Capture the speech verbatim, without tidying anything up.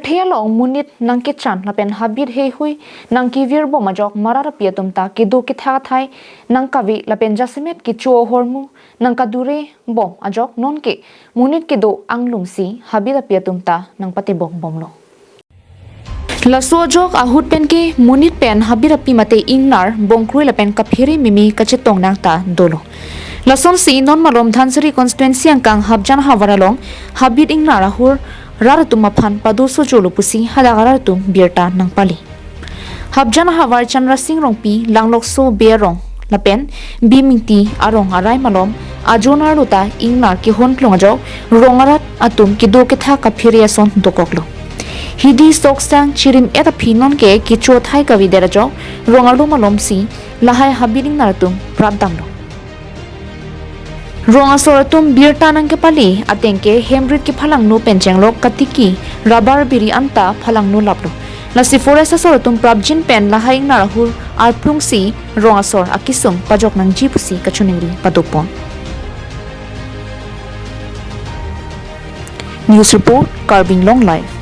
Thea along monit nangkechan lapen habit heihui nangkevirbom ajok marat api atum ta kedo kethak athai nangkave lapen jasemet kecho ahormu nangkadurebom ajok nonke monit kedo anglumsi habit api atum ta nangpatebok bomlo. Laso ajok ahut penke monit pen habit api mate ingnar bongkrui lapen kaphere meme kachetong nangta dolo. Lasonsi non malom Dhansiri constituency angkang Hapjan havar along habit ingnar ahur rat atum aphan padoso jolo pusi hadak arat atum birta nangpali. Hapjan havar Chandrasing Rongpi, Langlokso Bey arong lapen Bey Mingti arong arai malom ajon arlo ta ingnar kehonklung ajok rong arat atum kedo kethak kaphere ason dokoklo. Hidi soksang chirim-et aphi nonke kecho athai kavedet ajok rong arlo malomsi lahai habit ingnar atum prapdamlo. Rong asor atum birta nangkepali atengke hemrit kephalangno pen chenglok katiki rabar biri anta phalangno laplo. Lasi forest asor atum prapjin pen lahai ingnar ahur arplungsi rong asor akesung pajok nangji pusi kachiningri padopon. News report, Karbi Anglong Live.